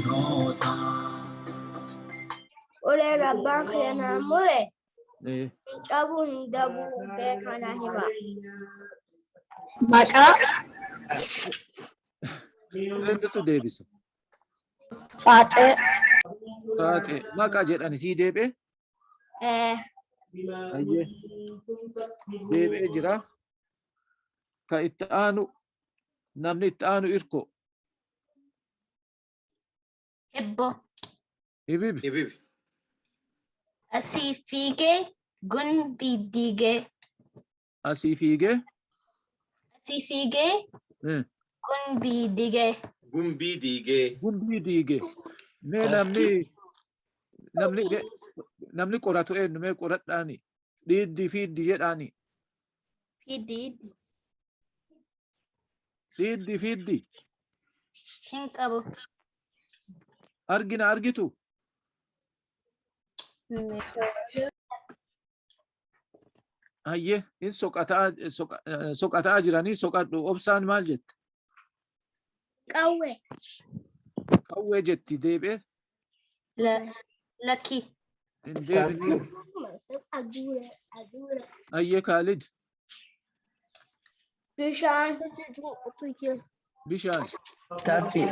Barnoota. Uleen abbaan kiyya naa mure Eh, hin cabuu hin dabuu beekaa naa hima. Maqaa Eenyutu deebisa? Faaxee. Faaxee. Maqaa jedhan sii deebi'e? Eh, Hayyee. Deebi'ee jira. Ka itti aanu namni itti aanu irko. Hibbo. Ibibi. Ibibi. Asii fiigee gumbii diigee. Asii fiigee. Asii fiigee Eh. gumbii diigee. Gumbii diigee. Gumbii diige. Mee namni namni namni qoratu eenyu mee qoradhaani. Dhiiddi fiiddi jedhaani. Fiiddi hiddi. Dhiiddi fiiddi. Hin qabu. Argina argitu. Hayyee hin soqataa soqataa jiranii soqadhu obsaan maal jette? Qawwee. Qawwee jetti deebi'e Lakki. hin deebine. Hayyee Kaalid Bishaan. bishaan Taffii.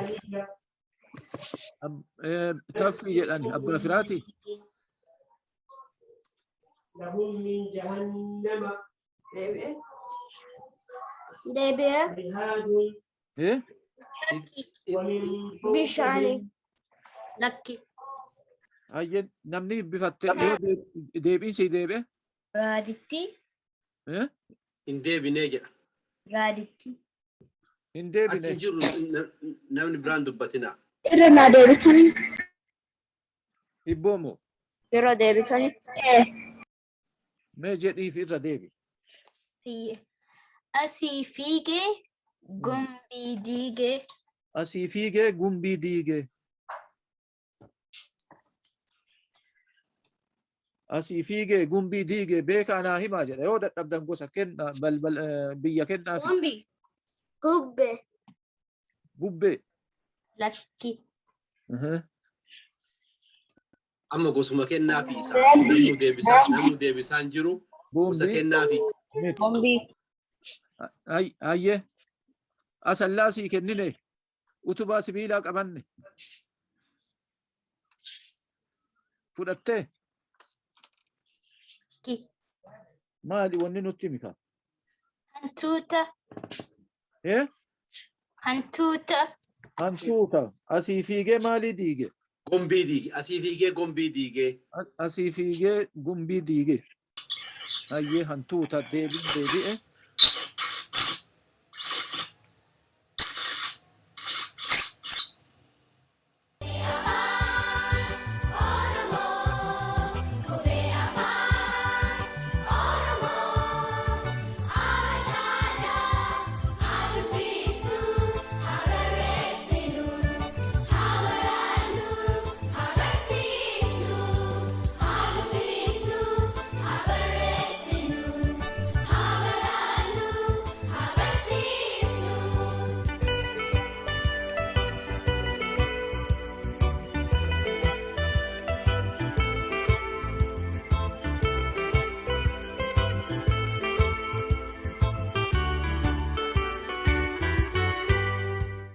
Taffii jedhani abbaa firaati. Deebi'ee. Eh? Bishaani. Lakki. Hayyee namni bifatte yoo deebiin sii deebi'e. Raaditti. Eh? Hin deebinee jedha. Raaditti. Hin Achi deebine. hin jiru namni biraan dubbatina. Irra naa deebitanii. Hibboo moo? Irra deebitanii. Mee jedhiif irra deebi. Asii fiigee gumbii diigee. Asii fiigee gumbii diigee. Asii fiigee gumbii diigee beekaa naa himaa jedha. Yoo dadhabdan gosa kennaa balbal biyya kennaa fi Gumbii. Bubbee. bubbee. Lakki. Amma gosuma kennaafi isaa. Namuu deebisaa namuu deebisaa hin jiru. Gosa Gumbii. kennaafi. Miti. Gumbii. Hayyee. Asallaa sii kennine utubaa sibiilaa qabanne. Fudhattee Ki. maali wanni nutti himi kaa? Hantuuta. Eh? Hantuuta. Hantuuta. Asii fiigee maalii diige? Gombii diige. Asii fiigee gombii diigee. Asii fiigee gumbii diige. Hayyee hantuuta deebiin deebi'e.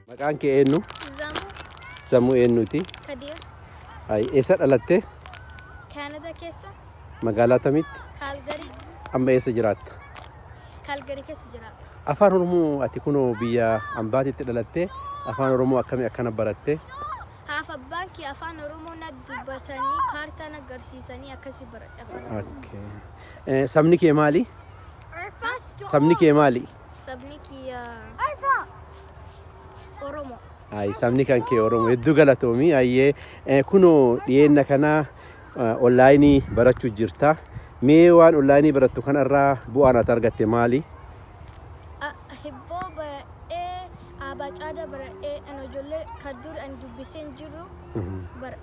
Maqaan kee eenyu? Zamu Zamuu eenyuti? Kadir, Ay, eessa dhalatte? Canada keessa, Magaalaa tamitti? Calgary, Amma eessa jiraatta? Calgary keessa jiraadha. Afaan Oromoo ati kunoo biyya ambaatitti dhalatte Afaan Oromoo akkami akkana baratte? Haaf abbaan kiyya Afaan Oromoo na dubbatanii kaartaa na agarsiisanii akkasi baradhe Afaan Oromoo. Okay. Sabni kee maali? Sabni kee maali? Sabni kiyya Oromoo. Ay, sabni kan kee Oromoo hedduu galatoomi. Ayyee kunoo dhiyeenna kana onlaayinii barachuu jirta. Mee waan onlaayinii barattu kanarraa bu'aan ati argatte maali? Hibboo baradhee, aabacaada baradhee, ani ijoollee kan dur ani dubbisee hin jiru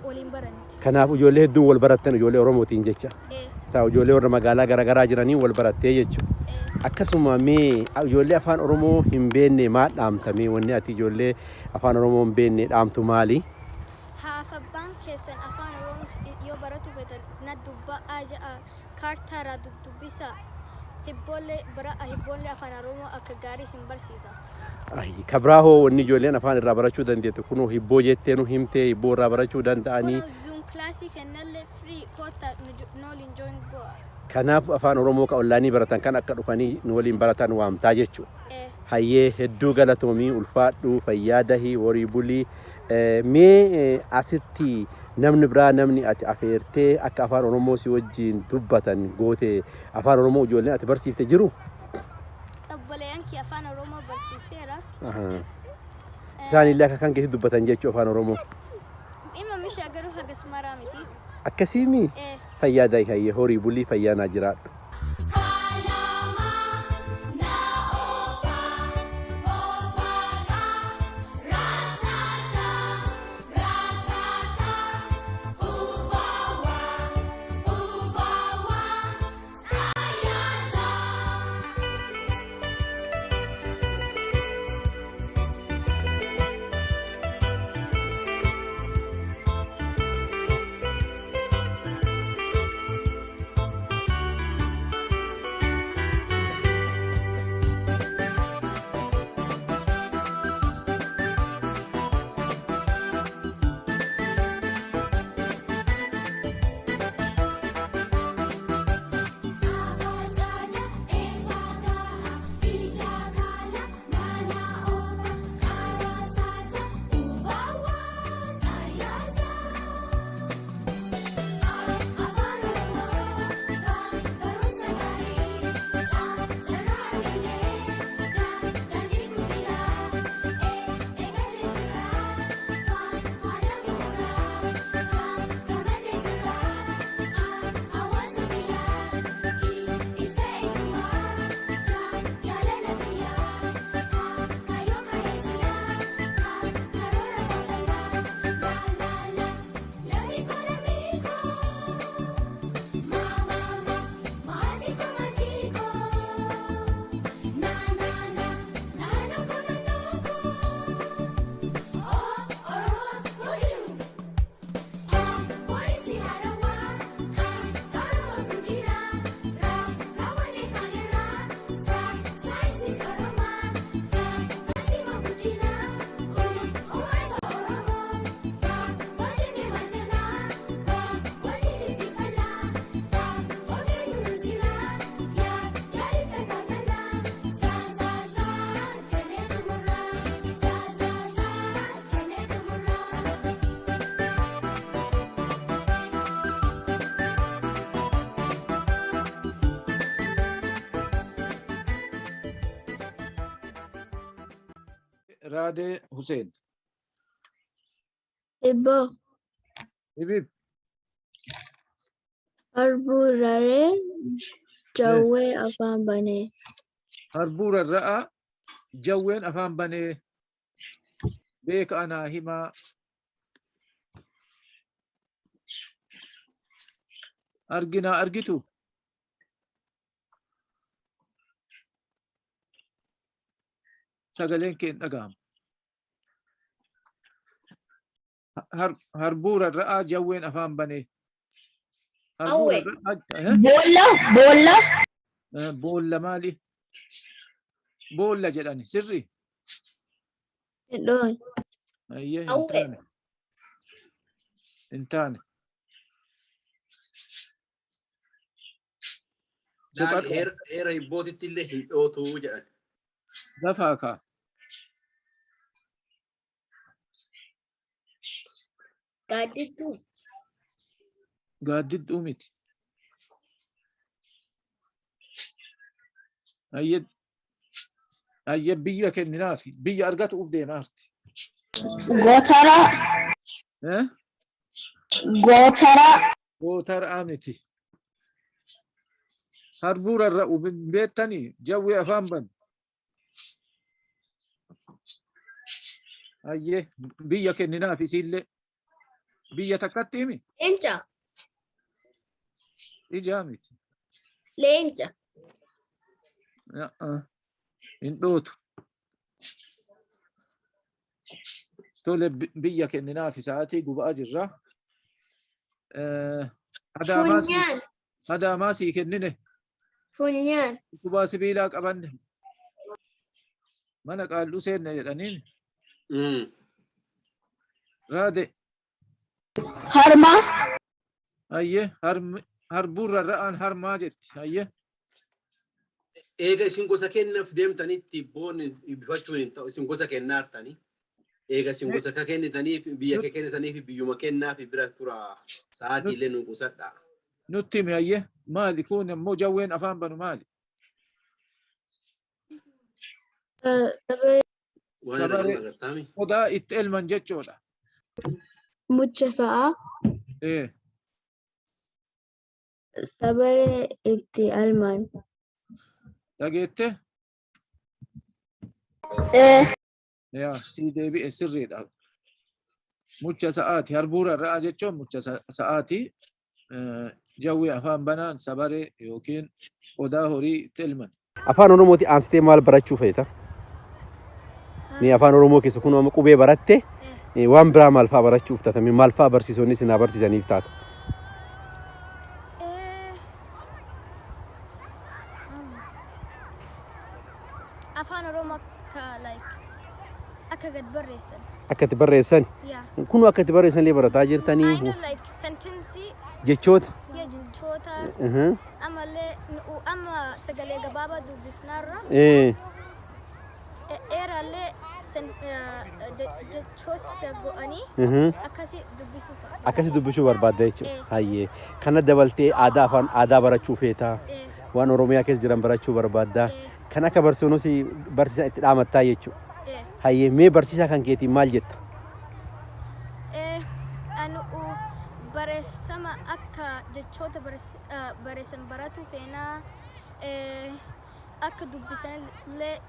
waliin baranne. Kanaaf ijoollee hedduun wal barattan ijoollee Oromootiin jecha. Ee. Taa ijoollee warra magaalaa garaagaraa jiraniin wal barattee jechuudha. Ee. Akkasuma mee ijoollee afaan Oromoo hin beekne maal dhaamta mee wanni ati ijoollee afaan Oromoo hin beekne dhaamtu maali? Abbaan keessan afaan Oromoo yoo baratu feetan na dubba'aa ja'a kaartaarraa dubbisaa. Hibboollee bara'a, hibboollee afaan Oromoo akka gaarii isin barsiisa. Kabraa hoo wanni ijoolleen afaan irraa barachuu dandeettu kunoo hibboo jettee nu himtee hibboo irraa barachuu danda'anii. Kunoo Zoom classii kennallee free, koottaa nu waliin join go'a. Kanaaf afaan Oromoo ka onlaayinii baratan kan akka dhufanii nu waliin baratan waamtaa jechuudha. Ee. Hayyee, hedduu galatoomii, ulfaadhuu, fayyaa dahii, horii bulii. Mee asitti namni biraa, namni ati afeertee akka afaan Oromoo si wajjin dubbatan goote, afaan Oromoo ijoolleen ati barsiifte jiru? Obboleeyyan kee afaan Oromoo barsiiseera. Isaanillee akka kan keetti dubbatan jechuu afaan Oromoo. Dhimma mishaa garuu hagas maraa miti. Akkasiimi? Ee. Fayyaa dahi, hayyee, horii bulii, fayyaa naa jiraadhu. Raadee Huseen. Hibboo. Ibib. Harbuu raree jawwee afaan banee. Harbuu rarra'a jawween afaan banee, beeka anaa himaa. Arginaa argitu. Sagaleen kee hin dhaga'amu. Harbuu rarra'aa jawween afaan banee. Harbuu Qawwee. rarra'aa Boolla, boolla. Boolla maali? Boolla jedhani sirri. Hin dhoon. Ayyee, hin Qawwee. taane. Hin taane. Laal Soqadhu. heera hibbootitti illee hin dhootu jedhan. Lafaa kaa. Gaaddidduu. Gaaddidduu miti. Ayyee, ayyee, biyya kenninaafi biyya argatuuf deemaarti. Gootara. Eh? Gootara. Gootaraa miti. Harbuu rarra'u hin beektanii jawwee afaan banu. Ayyee, biyya kenninaaf isiillee. Biyya takkatti himi. Leenca. Ijaa miti. Leenca. Hin dhootu. Tole, biyya kenninaafi, sa'aatii guba'aa jirra. Adaamaa Funyaan. Adaamaa sii kennine. Funyaan. Utubaa sibiilaa qabanne. Mana qaalluu seenne jedhaniin. Raade. Harma. Hayyee, harbuurra ra'aan harmaa jetti. Hayyee. Eega isin gosa kennaaf deemtanitti boon bifachuun hin ta'u, isin gosa kennaartanii. Eega isin gosa ka kennitaniif, biyya kee kennitaniif, biyyuma kennaaf bira tura, sa'aatii illee nu qusadha. Nutti himi, hayyee. Maali kun immoo jawween afaan banu maali? Sabaree. Waan irra Sabaree. jiru agartaami. Qodaa itti elman jechuudha. Mucha sa'aa. Sabaree itti elman. Dhageette? Ee. Yaa, sii deebi'e, sirriidha. Mucha sa'aati. Harbuura irraa jechuun mucha sa'aati. Jawwee afaan banaan sabaree yookiin qodaa horii itti elman. Afaan Oromooti aansitee maal barachuu feeta? Mee afaan Oromoo keessa kun amma qubee baratte, waan biraa maal fa'aa barachuuf taata? Mee maal fa'aa barsiisonni isin haa barsiisaniif taata? Afaan Oromoo akka like akka gad barreessan. Akka itti barreessan. Yeah. Kun akka itti barreessan illee barataa jirtanii. I know like sentence. Jechoota. Yeah, jechoota. Amallee nu amma sagalee gabaabaa dubbisnaarra. Dheeraallee jechoota go'anii akkasi dubbisuuf. Akkasi dubbisuu barbaadda jechuudha. Eh. Hayyee. Kana dabaltee aadaa, afaan aadaa barachuu feetaa. Eh. Waan Oromiyaa keessa jiran barachuu barbaadda. Eh. Kan akka barsiisonni barsiisan itti dhaamattaa jechuudha. Eh. Hayyee, mee barsiisaa kan keetiin maal jetta? Anu barreeffama akka jechoota barreessan baratu feenaa, akka dubbisanillee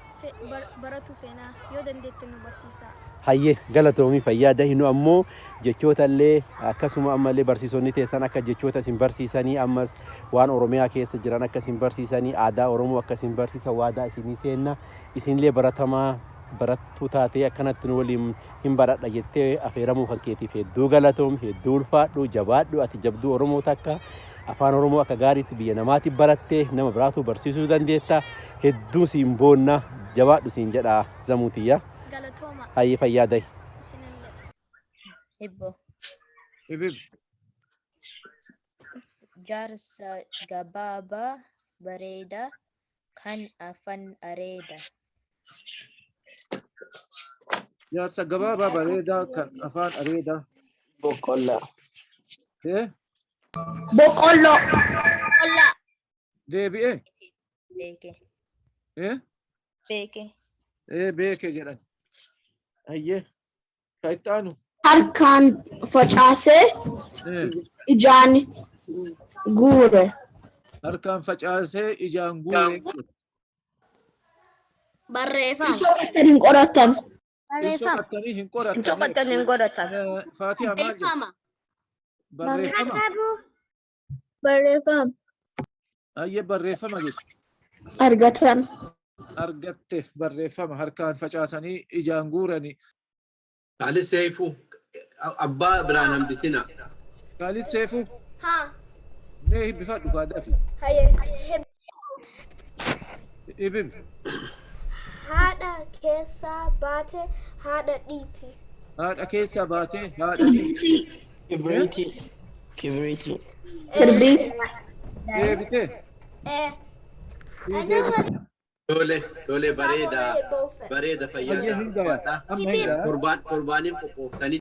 baratu feenaa, yoo dandeette nu barsiisaa. Hayyee, galatoomii, fayyaa dahinu. Ammoo jechoota illee akkasuma ammallee barsiisonni teessan akka jechoota isin barsiisanii, ammas waan Oromiyaa keessa jiran akka isin barsiisanii, aadaa Oromoo akka isin barsiisan waadaa isinii seenna. Isinillee baratamaa barattuu taatee akkanatti nu waliin hin baradha jettee afeeramuu kan keetiif hedduu galatoom, hedduu ulfaadhu, jabaadhu. Ati jabduu Oromoo takka, afaan Oromoo akka gaariitti biyya namaatti barattee nama biraatu barsiisuu dandeetta. Hedduu siin boonna, jabaadhu siin jedha zamuutiyya. Galatooma. Hayyee, fayyaa dahi. Isinillee. Hibbo. Ibib. Jaarsa gabaabaa bareedaa kan afaan areeda. Jaarsa gabaabaa bareedaa kan afaan areedaa. Boqqolloo. Eh? Boqqolloo. Qollaa. Deebi'ee. Beeke. Eh? Beeke. Beeke jedhan. Hayyee. Ka itti aanu. Harkaan facaasee ijaan guure. Harkaan facaasee ijaan guure. Barreeffama. Soqattan hin qoratan. Hin soqattanii hin qorattan. Soqattan hin qoratan. Faatiha, maal jedhu? Barreeffama. Barreeffama. Barreeffama. Hayyee, barreeffama jedhu. Argatan. Argatte, barreeffama harkaan facaasanii ijaan guuranii. Kaalid Seifuu, abbaa biraan hambisina. Kaalid Seifuu. Haa. Mee hibbifadhu kaadafi. Hayyee. Ibib. Haadha keessaa baate haadha dhiiti. Haadha keessaa baatee haadha dhiiti. Kibriitii. Kibriitii. Sirbii. Deebitee. Eh. Sii deebite. Tole, tole, bareeda, bareeda. Hayyee, Fayyadaa. hin gaya. Amma hin gaya. Torbaan torbaaniif qophooftanii.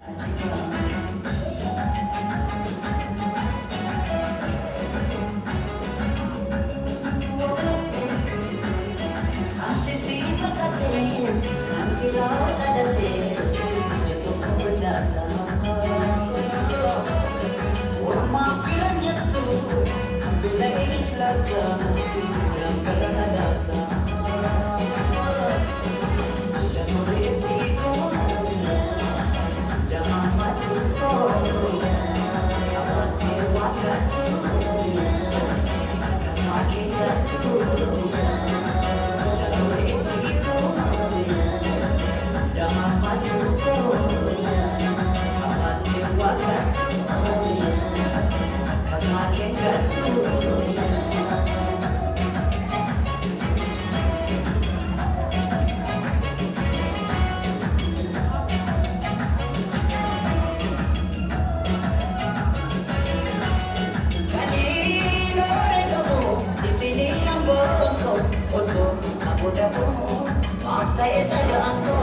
Ta'e carraa.